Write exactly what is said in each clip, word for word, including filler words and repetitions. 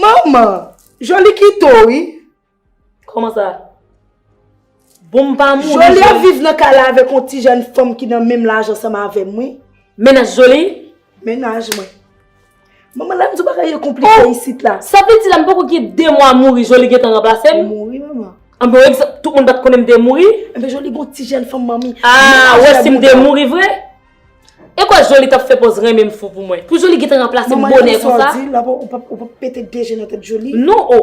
Manman, Joly kite w, wi. Kòman sa? Bon, m pa mouri. Joly ap viv nan kay la avèk yon ti jèn fanm ki nan menm laj ansanm avè m, wi. Mennaj Joly? Mennaj mwen. Manman, la m di w bagay yo konplike isit la. Sa vle di la m poko gen de mwa mouri, Joly gentan ranplase m? Mouri, manman. An bon egzanp, tout moun pa t konnen m te mouri? Enben, Joly gon ti jèn fanm, manmi. Ah, ou wè si m te mouri vre? E kwa Joly t ap fè pòz renmen m fou pou mwen? Pou Joly gentan ranplase m bonè konsa? Manman, sa w di, la, ou p ap, ou p ap pete de je nan tèt Joly? Non, o.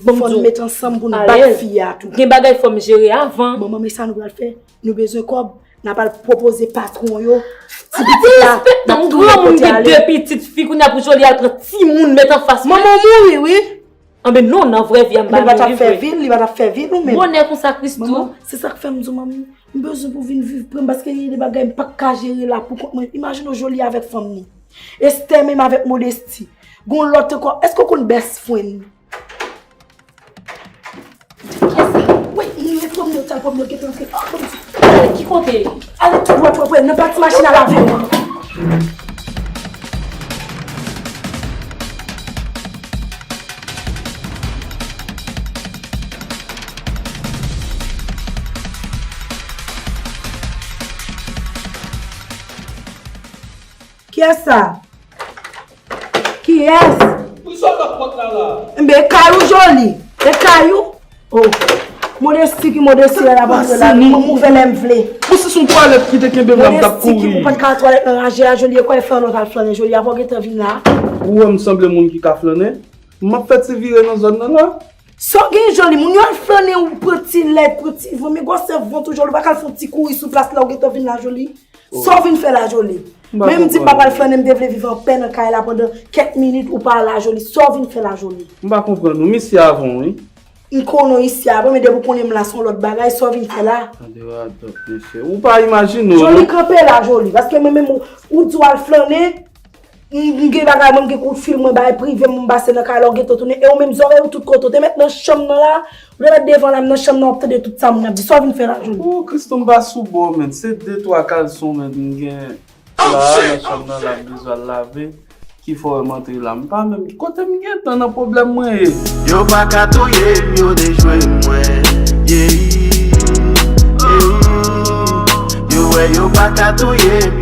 Bon, fò n met ansanm pou n bat fi a tou. Gen bagay fò m jere avan. Manman, men sa nou pral fè. Nou bezwen kòb. N ap al pwopoze patwon yo. Ti pitit la, n ap tounen kote ale. Granmoun gen de pitit fi, kounye a pou Joly al pran timoun met anfas mwen. Manman, w mouri, wi. Anben non, nan vrè vi a m pa mouri vre. Li pa t ap fè vil, li pa t ap fè vil ou menm. Bonè konsa, Christoo. Manman, se sa k fè m di w, manmi, m bezwen pou w vin viv pre m, paske gen de bagay m p ap ka jere la pou kont mwen. Imajine w Joly avèk fanm ni. Esther menm avèk Modesty. Gon lòt ankò. Èske w konn best friend? Kiyès sa? Wi, li menm pwomne, ou t al pwomne, ou gentan antre. Oh, Bondye. Ale, ki kote? Ale tou dwat, wè, wè, nan pati machin a lave an. Kiyès sa? Kiyès? Poukisa w t ap pot la la? Enben, e kay ou Joly. E kay ou. Oh. Modesty ki Modesty la, la pa antre la. M ouvè lè m vle. Bon, si se yon twalèt ki te kenbe m la, m t ap kouri. Modesty ki pou pa t ka al twalèt nan raje a, Joly, e kwè flannen w t al flannen, Joly, apa w gentan vin la? Ou wè m sanble moun ki ka flannen? M ap fè ti vire nan zòn nan la. Sa w gen Joly, moun yo al flannen, ou pran ti lèt, pran ti van, men gwosè vant ou Joly, ou pa ka al fè yon ti kouri sou plas la, ou gentan vin la Joly. Sa w vin fè la Joly? Men m di m pa pral flannen, m te vle viv anpè nan kay la pandan kèk minit, ou pa la Joly. Sa w vin fè la Joly? M pa konprann ou, m isi avan w, wi. M konnen w isi avan, men depi w konnen m la, se yon lòt bagay, sa w vin fè la? Tande radòt, mesye. Ou pa imajine w, non. Joly, kanpe la, Joly, paske mwen menm, ou, ou di w al flannen, m, m gen bagay mwen, m gen kout fil mwen bay prive m, m pase nan kay la, w gentan tounen, e ou menm zòrèy ou tout kote, w te mèt nan chanm nan la, ou te mèt devan la, m nan chanm nan, w ap tande tout sa moun ap di, sa w vin fè la Joly? Oh, Christoo, m pa sou bò, menn, se de twa kalson, menn, m gen la, nan chanm nan, l ap bezwen al lave, ki fè w wè m antre la, m pa menm, kote m gentan nan pwoblèm mwen ye? Yo pa ka touye m, yo dejwe mwen, yeah, yeah. Yo wè, yo pa ka touye m,